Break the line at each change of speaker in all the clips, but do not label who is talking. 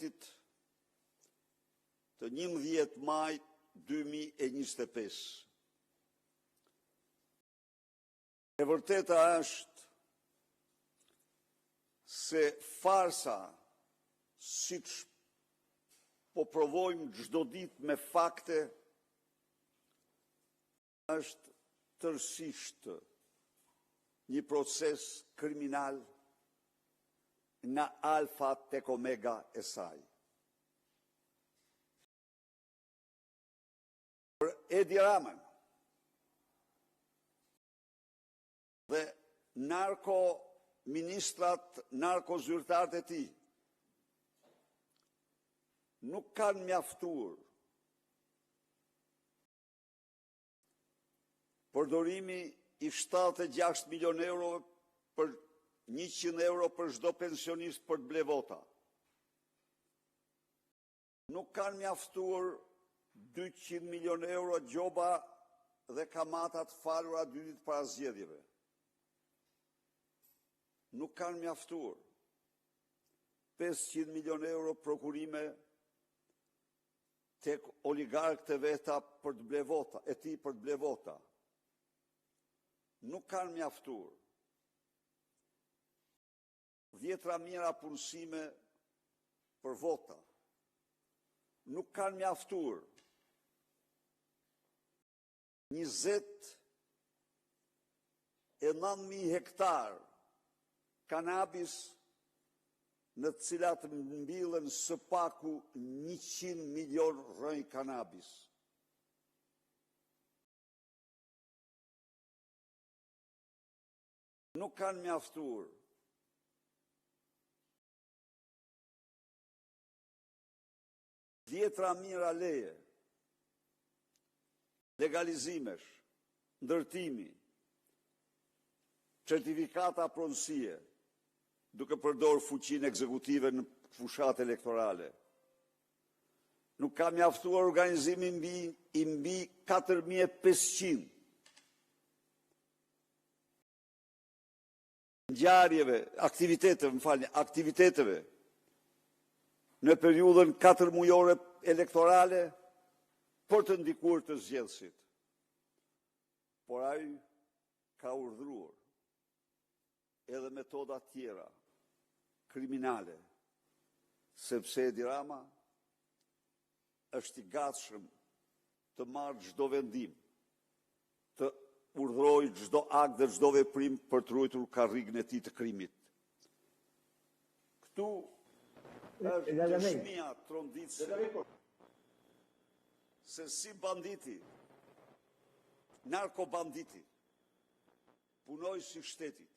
shtetit të 11 majit 2025. E vërteta është se farsa, siç po provojmë çdo ditë me fakte, është tërësisht një proces kriminal nga alfa tek omega e saj. Për Edi Ramën dhe narko ministrat, narko zyrtarët e tij, nuk kanë mjaftuar përdorimi i 76 milion euro për 100 euro për çdo pensionist për të ble vota. Nuk kanë mjaftuar 200 milion euro gjoba dhe kamata të falura dy ditë para zgjedhjeve. Nuk kanë mjaftuar 500 milion euro prokurime tek oligarkët e veta për të ble vota, e tij për të ble vota. Nuk kanë mjaftuar dhjetra mijëra punësime për vota. Nuk kanë mjaftuar 29.000 hektar kanabis në të cilat mbillen së paku 100 milion rrënjë kanabis. Nuk kanë mjaftuar dhjetra mijëra leje legalizimesh, ndërtimi, certifikata pronësie, duke përdorur fuqinë ekzekutive në fushatë elektorale. Nuk ka mjaftuar organizimi mbi i mbi 4500 ngjarjeve, aktiviteteve, më falni, aktiviteteve në periudhën 4 mujore elektorale për të ndikuar të zgjedhësit. Por ai ka urdhëruar edhe metoda tjera kriminale, sepse Edi Rama është i gatshëm të marrë çdo vendim, të urdhërojë çdo akt dhe çdo veprim për të ruajtur karrigen e tij të krimit. Këtu është dëshmia tronditëse se si banditi, narkobanditi, punonjës i shtetit,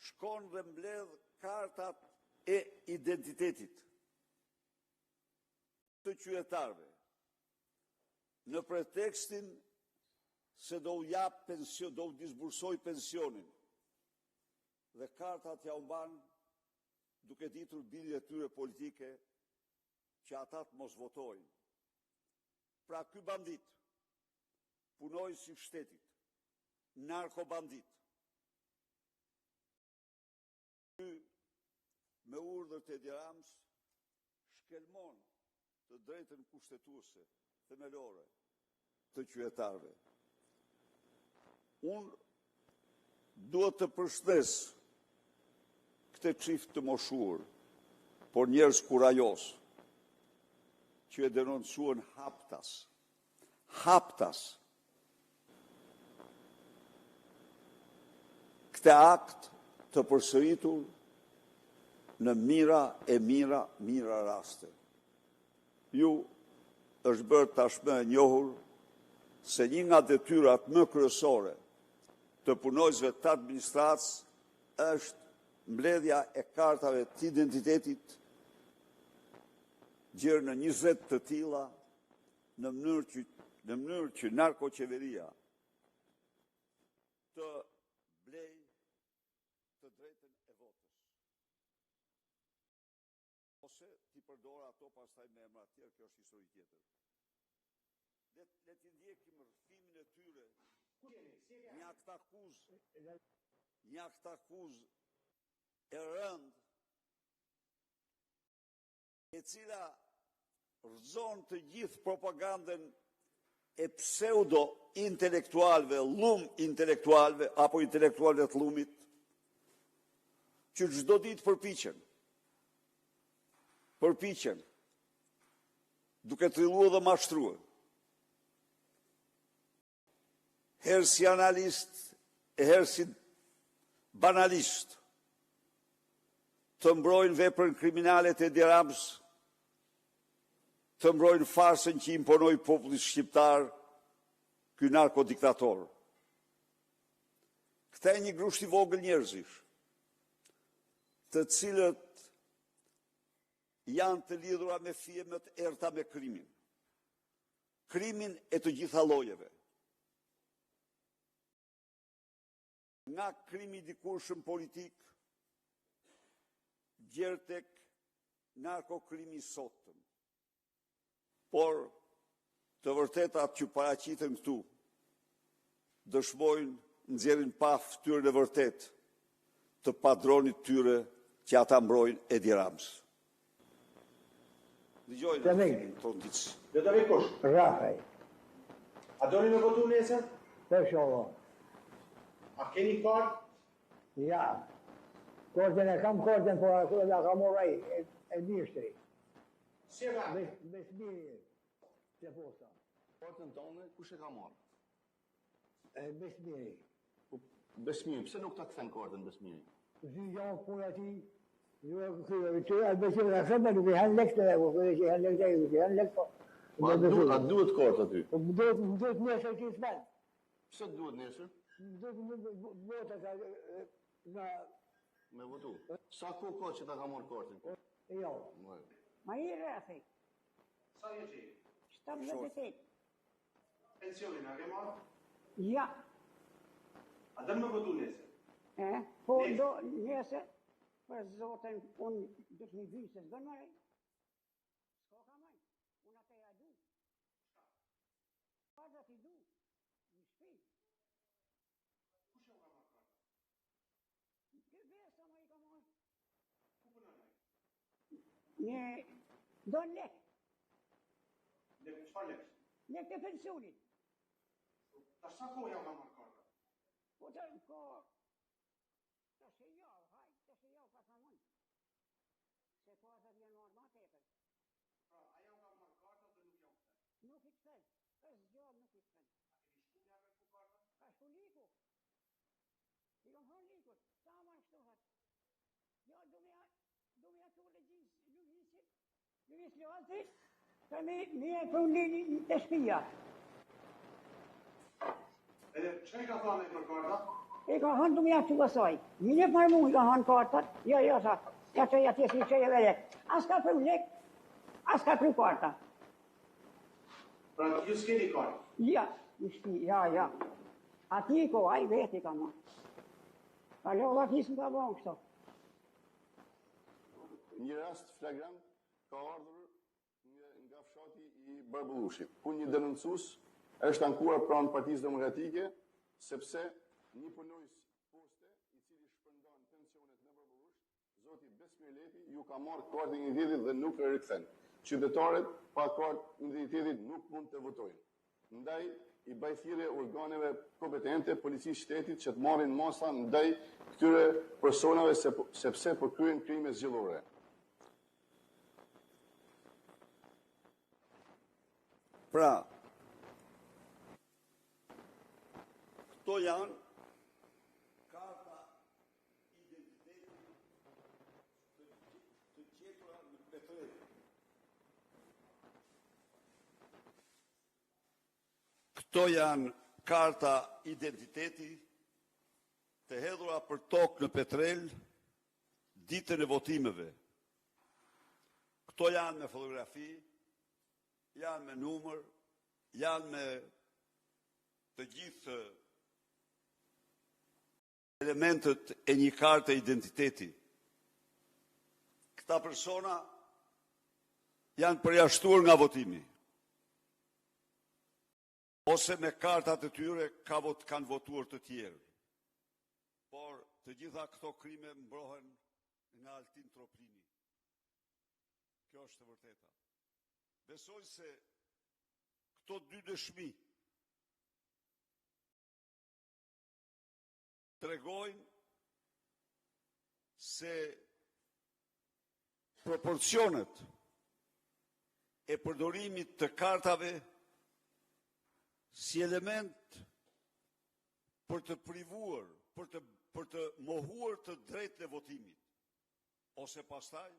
shkon dhe mbledh kartat e identitetit të qytetarëve në pretekstin se do u jap pension, do u disbursoj pensionin dhe kartat ja u mban duke ditur bindjet e tyre politike që ata të mos votojnë. Pra ky bandit, punonjës i shtetit, narkobandit, ky me urdhër të Edi Ramës shkelmon të drejtën kushtetuese themelore të qytetarëve. Unë duhet të përshëndes këtë çift të moshuar, por njerëz kurajos, që e denoncuan haptas, haptas, këtë akt të përsëritur në mijëra e mijëra, mijëra raste. Ju është bërë tashmë e njohur se një nga detyrat më kryesore të punonjësve të administratës është mbledhja e kartave të identitetit gjer në 20 të tilla në mënyrë që në mënyrë që narkoqeveria të blej të drejtën e votës. Ose t'i përdorë ato pastaj me emra të tjerë, kjo është histori tjetër. Le le t'i ndjekim rrëfimin e tyre. Një aktakuzë, një aktakuzë e rëndë. cila rrëzon të gjithë propagandën e pseudo intelektualëve, llum intelektualëve apo intelektualëve të llumit, që çdo ditë përpiqen, përpiqen duke trilluar dhe mashtruar. Herë si analistë e herë si banalistë të mbrojnë veprën kriminale të Edi Ramës, të mbrojnë farsën që i imponoi popullit shqiptar ky narkodiktator. Këta janë një grusht i vogël njerëzish, të cilët janë të lidhura me fije më të errëta me krimin. Krimin e të gjitha llojeve. Nga krimi i dikurshëm politik gjer tek narkokrimi i sotëm. Por të vërtetat që paraqiten këtu dëshmojnë, nxjerrin në pah fytyrën e vërtetë të padronit të tyre që ata mbrojnë Edi Ramës. Dëgjojnë
Të vej.
tronditës.
Do të vej kush?
Rrafaj.
A doni me votu nesër?
Po shoho.
A keni kartë?
Ja. Kartën e kam kartën, por ajo ja ka marrë ai, e, e mjeshtri.
Si e ka?
Me Besmiri. Te posta.
Kartën tonë, kush e ka marrë?
E Besmiri.
Po, Besmiri, pse nuk ta kthen kartën Besmiri?
Zy janë puna e tij. Jo e ky, ti e Besmiri ka thënë nuk i han lekë, po kur i han lekë, nuk i han lekë. Po,
Po, a duhet, a duhet kartë aty?
Po më duhet, më duhet nesër që të bën.
Pse duhet nesër?
Më duhet më vota ka nga
Me votu. Sa kohë ka që ta ka marrë kartën?
jo.
Më.
Ma i rrethi,
Sa vjeç je?
78.
Pensionin a ke marrë?
Ja,
A do me votu nesër?
e, po do nesër, për zotin, unë do të më vy se s'bën më rej. S'ka ka maj, unë atë ja du. Kartat i du, në shtëpi.
Kush e ka marrë kartën?
Ky besa ma i ka marrë.
Ku punon ai?
Një, do lek,
Lek, çfarë lek?
lek të pensionit.
Tash sa kohë ja ka marrë kartën?
Po të ka, tash e javë, haj, tash e javë pas ma mund. Se kartat janë marrë ma tepër.
Pra, ai ja ka marrë kartën dhe nuk ja u kthen.
Nuk i kthen, është gjallë nuk i kthen.
A keni shku me ja kërku kartën?
Ka shku liku. I kam thënë likut, sa ma kështu thot. Jo, du me ja, du me ja çu legjis, Luisit, Luis Lozit, për me, me e pru në, në të shtëpia.
Edhe çka i ka thënë ai për kartat?
I ka thënë du me ja çu asaj. Një një për mu i ka thënë kartat, jo, jo, tha, ja çoj atje si çoj edhe lek. As ka pru lek, as ka pru karta.
Pra, ju s'keni kartë.
Ja, në shtëpi, ja, ja. Ati i ko, ai veti ka marrë. Ka lodha ati s'më ka bon kështu.
Një rast flagrant ka ardhur një, nga fshati i Barbullushit, ku një denoncues është ankuar pranë Partisë Demokratike sepse një punonjës poste i cili shpërndan pensionet në Barbullush, zoti Besmir Lepi ju ka marrë kartën e identitetit dhe nuk e rikthen. Qytetarët pa kartë identitetit nuk mund të votojnë. Ndaj i bëj thirrje organeve kompetente, policisë shtetit që të marrin masa ndaj këtyre personave se, sepse po kryejnë krime zgjedhore.
Pra, këto janë karta identiteti të, të gjetura në Petrel. Këto janë karta identiteti të hedhura për tokë në Petrel ditën e votimeve. Këto janë me fotografi, janë me numër, janë me të gjithë elementët e një karte identiteti. Këta persona janë përjashtuar nga votimi. Ose me kartat e tyre ka vot, kanë votuar të tjerë. Por të gjitha këto krime mbrohen nga Altin Troplini. Kjo është. Kjo është e vërteta. Besoj se këto dy dëshmi tregojnë se proporcionet e përdorimit të kartave si element për të privuar, për të për të mohuar të drejtën e votimit, ose pastaj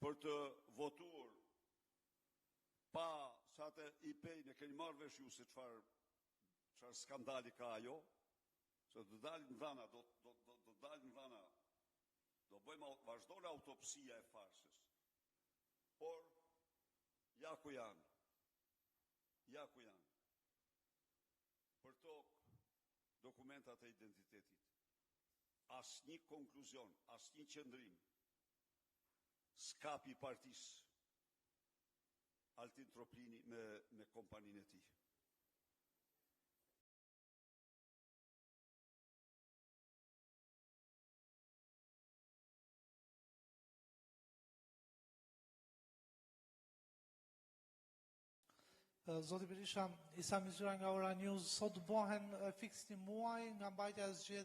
për të votuar pa se atë IP-në e keni marrë vesh ju se çfarë çfarë skandali ka ajo, se do të dalin të dhëna, do do do do dalin të dhëna. Do bëjmë vazhdon autopsia e farsës. Por ja ku janë. Ja ku janë. Për tokë dokumentat e identitetit. Asnjë konkluzion, asnjë qëndrim. Skapi i partisë. Altin Troplini me, me kompaninë e tij.
Zoti Berisha, Isa Myzyra nga Ora News, sot bëhen fiks një muaj nga mbajtja e zgjedhjeve.